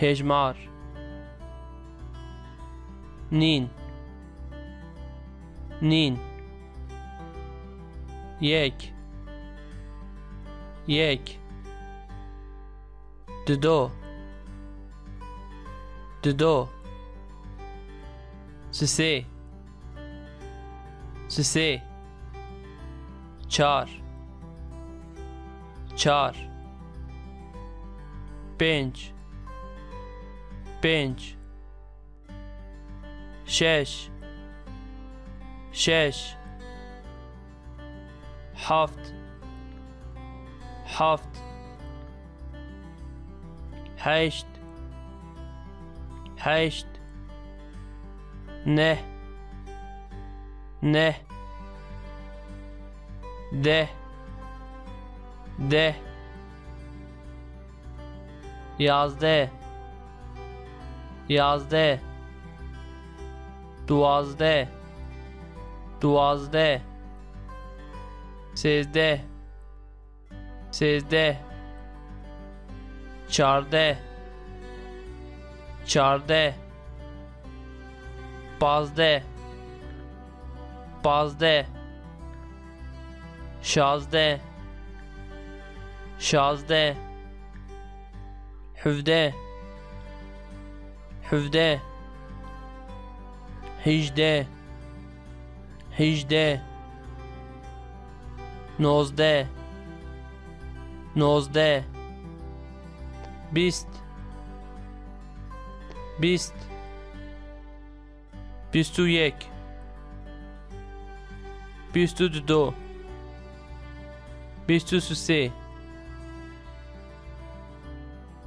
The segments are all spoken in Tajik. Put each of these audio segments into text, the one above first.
Hejmar. Nîn. Nîn. Yek. Yek. Dudo. Dudo. Sisê. Sisê. Çar. Çar. Pênc. Pênc. Şeş. Şeş. Heft. Heft. Heşt. Heşt. Neh. Neh. Deh. Deh. 11. 11. 12. 12. 13. 13. 14. 14. 15. 15. 16. 16. 17. 17. 18. 18. 19. 19. 20. 20. 21. 22. 23. 30.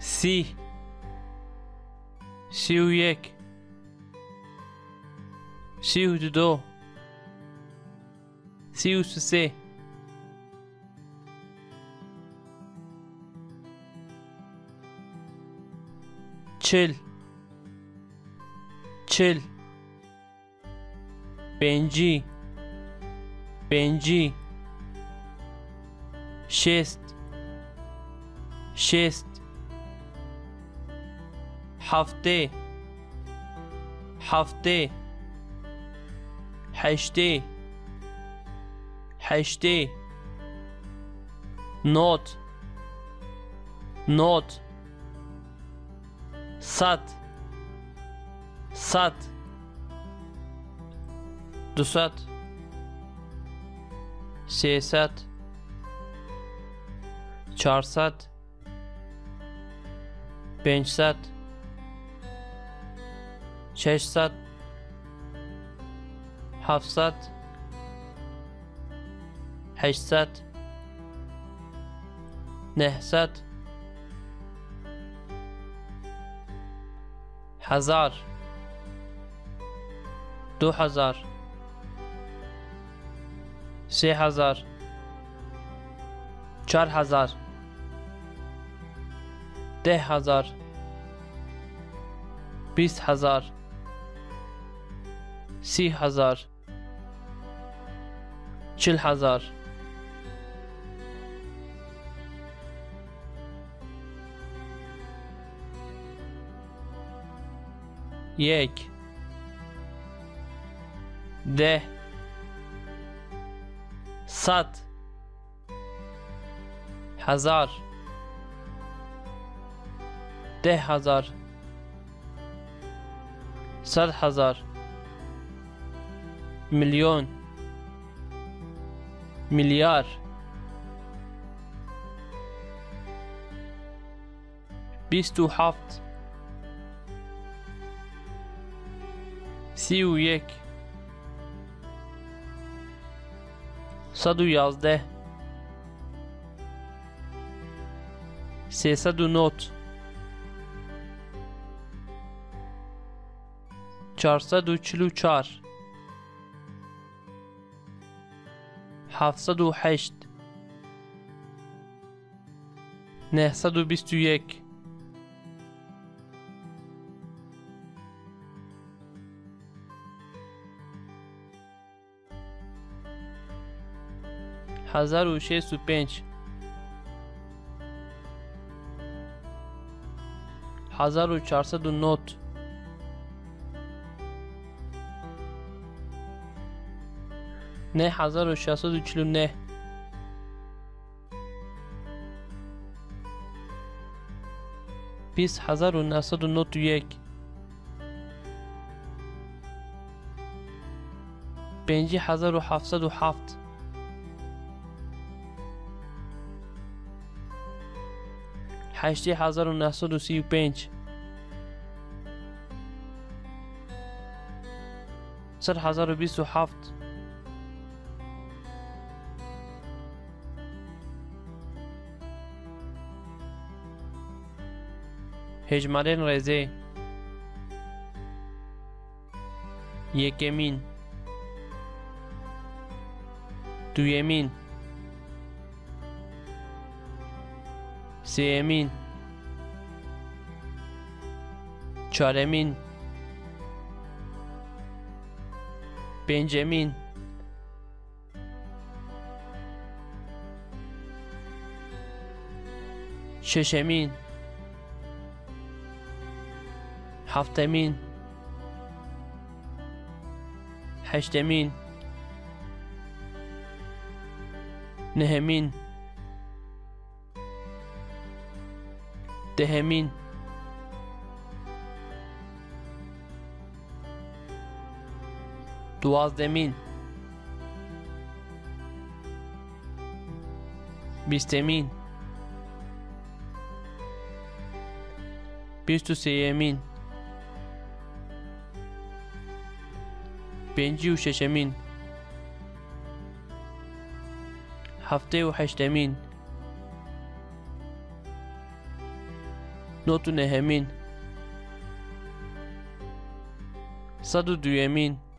30. 31. 32. 33. 40. 40. 50. 50. 60. 60. 70. 70. 80. 80. 90. 90. 100. 100. 200. 300. 400. 500. 600. 700. 800. 900. 1000. 2000. 3000. 4000. 10000. 20000. 30000. 40000. 1. 10. 100. 1000. 10000. 100000. Milyon. Milyar. 27. 31. 111. 390. 444. 708. 921. 1065 1490 9649 20991 5707 8935 1027 Hejmarên rêzê yekemîn duyemîn sêyemîn çaremîn pêncemîn şeşemîn هفتمین هشتمین نهمین دهمین دوازدهمین بیستمین 23مین 56مین 78مین 99مین 102مین.